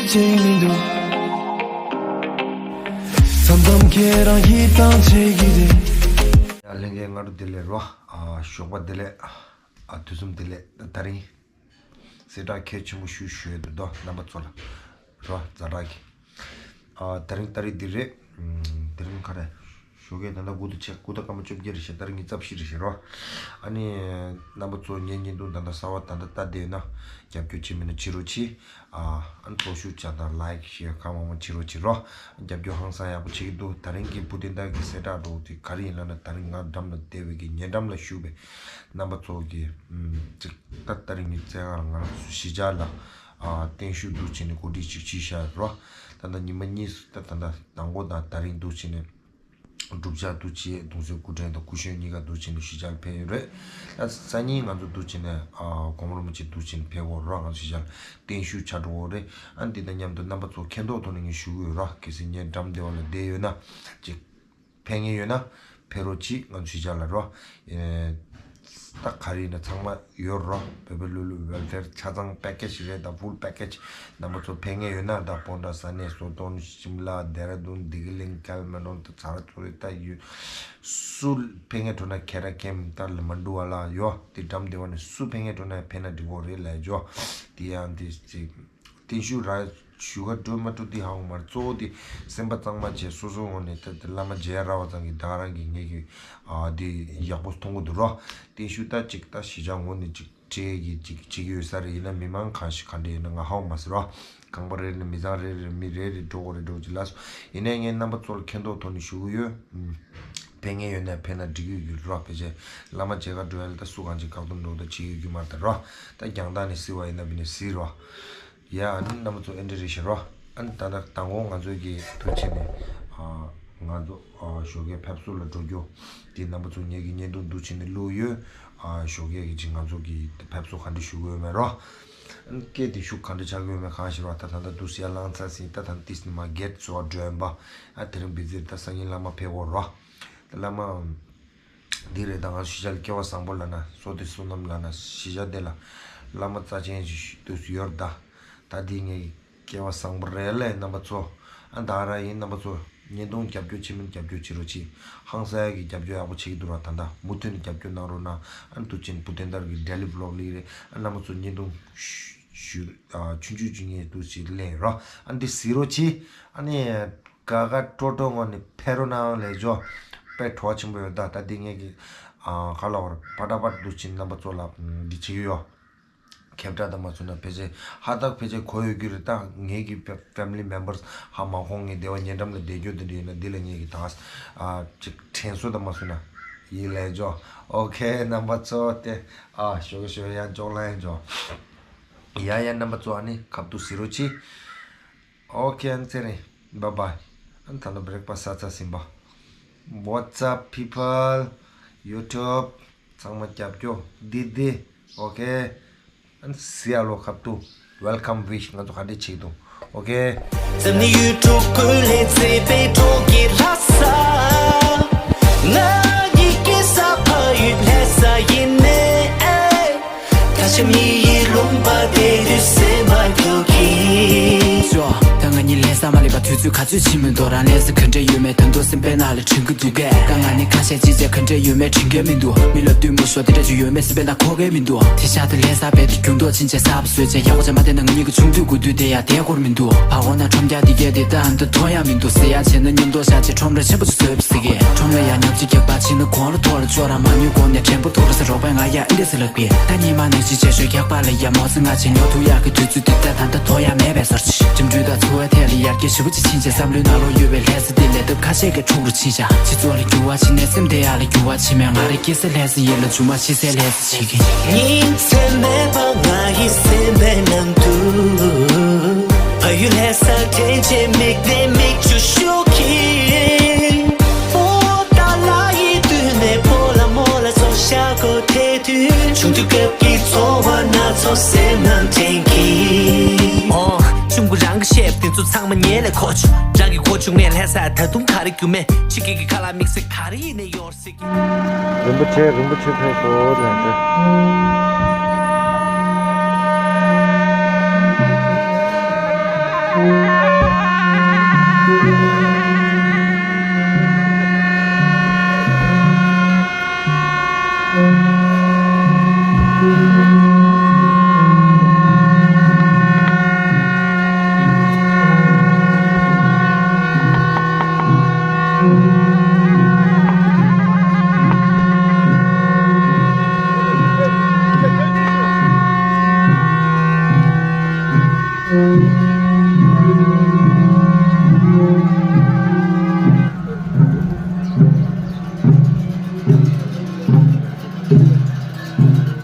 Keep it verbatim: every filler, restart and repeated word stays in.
བྱེད་མི་འདུག་མཚམས་མཚམས་ཁྱེད་རང་ཡིད་ཐང་ཆད་ཀྱི་རེད། ཡ་ལྷན་རྒྱས་སྔ་དྲོ་བདེ་ལེགས་རོ། ཨ་ཞོགས་པ་བདེ་ལེགས། ཨ་དུས་གསུམ་བདེ་ལེགས། ད་རིང་གསལ་བསྒྲགས་གལ་ཆེན་པོ་ཞུ་ཞུ་ཡོད་འདུག་དོ། རྣམ་པ་ཚོ་ལ་རོ་ཛ་དྲག་གི། ཨ་ད་རིང་ཏ་རིག་འདི་རེད། ཨམ་དེ་རིང་ག་རེ། ཞོགས་ཀས་ད་ལྟ་དགུ་དང་ཕྱེད་དགུ་དང་སྐར་མ་བཅོ་བརྒྱད་རེད་ཤག་ད་རིང་ཉི་ཤུ་རྩ་བཞི་རེད་ཤག་རོ། ཨ་ནི་རྣམ་པ་ཚོ་ངའི་བརྙན་ཐུང་ད་ལྟ་གསར་པ་ད་ལྟ་ལྟ་བསྡད་ཡོད་ན་རྒྱབ་སྐྱོར་བྱེད་མི་ན་བྱེད་རོགས་གྱིས། ཨ་ཨ་ནི་ཚོགས་ཞུགས་བྱ་དང་ལའིཀ་ཤེར་གང་མང་མང་བྱེད་རོགས་བྱེད་རོགས། རྒྱབ་སྐྱོར་ཧང་སང་ཡག་པོ་བྱེད་ཀྱི་འདུག་ད་རིང་གི་བུ་དེ་འདྲ་གི་གསལ་བསྒྲགས་འགྲོ་དེ་ག་རེ་ཡིན་ལབ་ན། ད་རིང་ང་འགྲམ་ལ་བསྡད་པའི་གི་ཉེ་འགྲམ་ལ་བཞུགས་པའི་རྣམ་པ་ཚོ་གི་ཨམ་ཅིག་ད་ད་རིང་གི་བཙན་གང་ལ་ང་རང་ཚོ་གཞིས་ཆགས་ལ་ཨ་བརྟན་བཞུགས་འདུག་བྱས་ནས་གོ་སྒྲིག་ཅིག་བྱས་ཤག་རོ། ད་ལྟ་ཉི་མ་གཉིས་སུ་ད་ད་ལྟ་དང་པོ་དང་ད་རིང་འདུག་བྱས་ནས། སྒྲུབ་ཕྱག་འདུག་བྱས་གདུང་སྲས་སྐུ་ཕྲེང་དང་སྐུ་གཞོན་གཉིས་ཀ་འདུག་བྱས་ནས་གཞིས་ཆགས་ལ་ཕེབས་ཡོད་རེད། ད་སང་ཉིན་ང་ཚོ་འདུག་བྱས་ནས་ཨ་གོང་མ་རིན་པོ་ཆེ་འདུག་བྱས་ནས་ཕེབས་ཡོད་རེད། ང་ཚོ་གཞིས་ཆགས་ལ་བརྟན་བཞུགས་བྱ་འགྲོ་གི་རེད། ཨ་འདི་དང་མཉམ་དུ་རྣམ་པ་ཚོ་མཁྱེན་རྟོགས་ཐོག་ནས་ངས་ཞུ་གི་ཡོད་རེད། གལ་སྲིད་ངའི་འགྲམ་བདེ་བ་ལ་བསྡད་ཡོད་ན་ཅིག་ཕེབས་མཁན་ཡོད་ན་ཕེབས་རོགས་གྱིས། ང་ཚོ་གཞིས་ཆགས་ལ་རོ། ཨེ་ད་ག་རེ་ཡིན་ན་ཚང་མ་ཡོད་རོ། བོད་པའི་ལུས་ལུ་ཝེལ་ཕེར་ཆ་ཚང་པེ་ཀེ་ཇི་རེད། ད་ཕུལ་པེ་ཀེ་ཇི། རྣམ་པ་ཚོ་ཕེབས་མཁན་ཡོད་ན་ད་སྤོན་ཊ་ས་གནས་བསོད་ནམས་ཤིམ་ལ་ལྡེ་ར་ལྡུན་བདེ་སྐྱིད་གླིང་ཀལ་མ་འགྲོ་ད་ཚ་ར་ཚོ་རེད། ད་ཡོད་སུ་ཕེབས་མཁན་འགྲོ་ན་ཁེ་ར་ཁེམ་ད་ལ་མ་འགྲོ་བ་ལ་ཡོད་དེ་འགྲམ་བདེ་བ་ནས་སུ་ཕེབས་མཁན་འགྲོ་ན་ཕེབས་ན་འགྲིག་གོ་རེད་ལ་ཇོ། དེ་ཡང་དེ་ཅིག་བརྟན་བཞུགས་ར་ཞུ་ག་འགྲོ་མ་འགྲོ་དེ་ཧ་གོ་མ་རེད། གཙོ་བོ་དེ་སེམས་པ་གཙང་མ་བྱས་སོ་སོའི་ངོས་ནས་ད་དེ་བླ་མ་མཇལ་རག་པ་ཙམ་གྱིས་ད་ག་རང་གི་ངེད་ཀྱི་ཨ་དེ་ཡག་པོ་མཐོང་གི་འདུག་རོ། བརྟན་བཞུགས་ད་ཅིག་ད་གཞིས་ཆགས་ངོས་ནས་ཅིག་སྤྲད་ཀྱི་ཅིག་བྱེད་ཀྱི་ཡོད་ས་རེད། ཡིན་ན་མི་མང་གང་ཞིག་ག་འདྲ་ཡིན་ན་ང་ཧ་གོ་མ་སོང་རོ། ཁང་པ་རེ་རེ་ནས་མི་ཚང་རེ་རེ་མི་རེ་རེ་འགྲོ་དགོས་རེད་འགྲོ་ཅིག་ལ་སོ། ཡིན་ནའི་ངས་རྣམ་པ་ཚོ་ལ་མཁྱེན་རྟོགས་ཐོག་ནས་ཞུ་གི་ཡོད། ཕེབས་མཁན་ཡོད་ན་ཕེབས་ན་འགྲིག་གི་ཡོད་རོ། ཕལ་ཆེར་བླ་མ་མཇལ་ག་འགྲོ་ཡ་ལ་ད་སུ་གང་ཅིག་བཀག་སྡོམ་འགྲོ་ད་བྱེད་ཀྱི་ཡོད་རྒྱུ་མ་རེད་ད་རོ། ད་རྒྱང་ཐག་ནས་གཟིགས་པ་ཡིན་ན་བི་ནས་གཟིགས་རོ། ཡ་ཨ་ནི་རྣམ་པ་ཚོ་ཨེ་འདྲ་རེད་ཤག་རོ། ཨ་ནི་ད་ལྟ་དང་པོ་ང་ཚོའི་གི་འདུག་བྱས་ནས་ཨ་ང་ཚོ་ཨ་ཞོགས་ཀས་ཕེབས་བསུ་ལ་འགྲོ་རྒྱུ་དེ་རྣམ་པ་ཚོ་ངེད་ཀྱི་བརྙན་ཐུང་འདུག་བྱས་ནས་བླུགས་ཡོད། ཨ་ཞོགས་ཀས་ཀྱི་ཅིག་ང་ཚོ་གི་ཕེབས་བསུ་ག་འདྲ་ཞུ་གི་ཡོད་མེད་རོ། ཨ་ནི་སྐད་དེ་ཤུགས་ག་འདྲ་ཆགས་ཀྱི་ཡོད་མེད་གང་ཤེས་རོ། ད་ད་ལྟ་འདུག་སེ་ཡར་ལངས་ཚར་ཟིན། ད་ད་ལྟ་ཏིས་ནི་མ་གེད་སོ་སྒྲོན་པ་ཨ་དེ་རིང་བི་ཛི་རེད། ད་སང་ཉིན་བླ་མ་ཕེབས་འོ་རོ། ད་བླ་མ་འདི་རེད། ད་ང་ཚོ་གཞིས་ཆགས་ལ་སྐལ་བ་བཟང་པོ་ལབ་ན་བསོད་བདེ་བསོད་ནམས་ལབ་ན་གཞིས་ཆགས་འདི་ལ་བླ་མ་རྩ་ཆེན་ཞིག་འདུག་སེ་ཡོད་རེད། ད་ད་འདི་ངའི་སྐལ་བ་བཟང་པོ་རེད་ལས་རྣམ་པ་ཚོ། ཨ་ད་ར་ཡིན་རྣམ་པ་ཚོ་བརྙན་ཐུང་རྒྱབ་སྐྱོར་བྱེད་མིན་རྒྱབ་སྐྱོར་བྱེད་རོགས་གྱིས། ཧང་སང་ཡག་གི་རྒྱབ་སྐྱོར་ཡག་པོ་བྱེད་ཀྱི་འདུག་ར། ད་ད་མུ་མཐུད་ནས་རྒྱབ་སྐྱོར་གནང་རོགས་གནང་། ཨ་ནི་དུ་ཅན་བུ་དོན་དར་གྱི་ཌེ་ལི་བི་ལོག་ལི་རེད། ཨ་རྣམ་པ་ཚོ་བརྙན་ཐུང་ཞུ་ཞུ་ཨ་ཆུང་ཆུང་ཆུང་ངས་འདུག་སེ་ལེན་རོགས། ཨ་འདི་གཟིགས་རོགས་གྱིས། ཨ་ནི་དགའ་དགའ་སྤྲོ་སྤྲོ་ངང་ནས་ཕེབས་རོགས་གནང་ལས་ཇོ། དཔེ་བྲོ་བ་ཆེན་པོ་ཡོད། ད་ད་འདི་ངས་ཀྱི་ཨ་ག་ལ་བར་པ་ཏྲ་པ་འདུག་ཅིང་རྣམ་པ་ཚོ་ལ་འདི་བྱེད་ཀྱི་ཡོད། ཁེབ་ཏྲ་དང་མ་ཚུད་ན་ཕལ་ཆེར་ཧ་ཐག་ཕལ་ཆེར་གོ་ཡོད་ཀྱི་རེད། ད་ངེད་ཀྱི་ཕེ་ཕེ་མི་ལི་མེམ་བར་ཧ་མ་གོ་ངའི་སྡེ་བ་ཉེ་འགྲམ་ལ་བསྡད་རྒྱུ་འདི་འདྲ་ཡོད་ན་འདི་ལ་ངེད་ཀྱི་ད་ཨ་ཅིག་དྲན་གསོ་དང་མ་ཚུད་ན་ཡིན་ལས་ཇོ། ཨོ་ཁེ་རྣམ་པ་ཚོ་དེ་ཨ་ཞོ་ཞོ་ཡ་ཇོག་ལ་ཡ་ཇོ། ཡ་ཡ་རྣམ་པ་ཚོ་ཨ་ནི་ཁབ་ཏུ་ཟེར་རོ་ཅི། ཨོ་ཁེ་ཨན་ཚེ་རིང་། བཱའི་བཱའི། ཨན་ད་ནི་བྷི་རེག་ཕ་སི་ཟ་ཚར་ཟིན་པ། What's up people? YouTube ཚང་མ་རྒྱབ་སྐྱོར་འདི་འདི། ཨོ་ཁེ། ཨན་སི་ཡ་ལོ་ཁབ་ཏུ་welcome wish ང་ཚོ་ག་འདྲས་བྱེད་འདུག་ཨོ་ཁེ། འཛམ་གླིང་ཡུལ་གྲུ་ཀུན་ལས་མཛེས་པའི་གྲོང་ཁྱེར་ལྷ་ས། ང་ཡི་སྐྱེ་ས་ཕ་ཡུལ་ལྷ་ས་ཡིན་ནས། ད་ཆ་མི་ཡི་ལུང་པ་དེ་དུས་སེམས་པ་འགྱུར་གྱིས། ཞོ། ད་ང་གཉིས་ལས་ས་མ་ལེབ་པ་དུས་ཚོད་ག་ཚོད་ཕྱིན་མི་འདུག་རང་ལས་ས་ག་འདྲ་ཡོད་མེད་ད་དུང་སེམས་པའི་ནང་ལ་དྲན་གྱི་འདུག་གས། ད་ང་ནི་ཁ་ཤས་ཅི་བྱས་ག་འདྲ་ཡོད་མེད་དྲན་གྱི་མི་འདུག་མི་ལ་བསྟུན་མོ་ཤོ་དེ་འདྲ་ཅིག་ཡོད་མེད་སེམས་པའི་ནང་འཁོར་གྱི་མི་འདུག་དེ་ཤ་དེ་ལས་ས་བས་དེ་རྒྱུན་ཐོག་ཕྱིན་ཆད་གསར་པ་བཟོས་བྱས་ཡག་པོ་བྱས་མ་བསྡད་ན་ང་གཉིས་ཀྱི་ཆུང་དུས་དགུ་དུས་དེ་ཡང་བསྡད་དགོས་མི་འདུག་བ་འོ་ན་ཁྲོམ་རྒྱག་དེ་གས་དེ་ད་འདི་མཐོང་ཡ་མི་འདུག་ཟེར་ཡ་བྱས་ན་མཉམ་དུ་བཞག་བྱས་ཁྲོམ་ར་ཆེན་པོ་ཅིག་བཟོས་པ་ཟེར་གི། ཁྲོམ་ལ་ཡ་ཉོབ་ཅིག་རྒྱག་པ་ཕྱིན་ན་གོང་ལ་ཐོག་ལ་ཅོག་ར་མ་ཉུལ་གོང་ནས་དྲན་པོ་ཐོག་ལ་ཟེར་རོགས་པས་ང་ཡ་ཨེ་འདྲ་ཟེར་ལབ་གི། ད་ཉི་མ་ནས་ཅི་བྱས་ཤོད་རྒྱག་པ་ལ་ཡ་མོ་ཚེ་ང་ཆེ་ཉོ་ཐུ་ཡག་གི་དུས་ཚོད་དེ་ད་ད་ད་ཐོ་ཡ་མེད་པའི་སོར་ཅི་འགྲིམ་འགྲུལ་དང་འཚོ་བའི་ཐད་ལ་ཡར་རྒྱས་ཞེ་པོ་ཅིག་ཕྱིན་བྱས་བསམ་བློའི་ནང་ལོགས་ཡོད་པའི་ལྷ་ས་དེ་ལས་སྟབས་ཁ་ཤས་ཀྱི་འཁྲུག་རུ་ཕྱིན་བཞག་སྤྱི་ཚོགས་ལ་འགྱུར་བ་ཕྱིན་ནས་སེམས་དེ་ཡག་ལ་འགྱུར་བ་ཕྱིན་མེད་ང་རང་སྐྱེ་ས་ལྷ་ས་ཡིན་ལ་མཇུག་མ་ཤི་སའི་ལྷ་ས་ཉིན་མཚན་མེད་པ་ང་ཡི་སེམས་པའི་ནང་དུ། ཕ་ཡུལ་ལྷ་ས་དྲན་བྱས་མིག་ནས་མིག་ཆུ་ཤོར་གྱིན། སྤོ་ཏ་ལ་ཡི་དུས་ནས་སྤོ་ལ་མོ་ལ་སོང་ཤག་གོ་དེ་དུས། ཆུང་དུས་སྐབས་ཀྱི་ཚོར་བ་སྣ་ཚོགས་སེམས་ནང་དྲན་གྱིན། ཨོ། ཆུང་ཀུ་རང་གི་བཤད་དེ་ཚོ་ཚང་མ་ཉལ་ལས་གོ་ཆུ། རང་གི་གོ་ཆུང་མེད་ལྷ་ས་ད་དུང་ག་རེ་རྒྱུ་མེད་ཕྱི་རྒྱལ་གྱི་ཁ་ལག་དམིགས་བསལ་ག་རེ་ཡིན་ནས་ཡོར་སྲིད་ཀྱི། རིན་པོ་ཆེ་རིན་པོ་ཆེ་ཕེབས་སོ་ལན་ཏེ།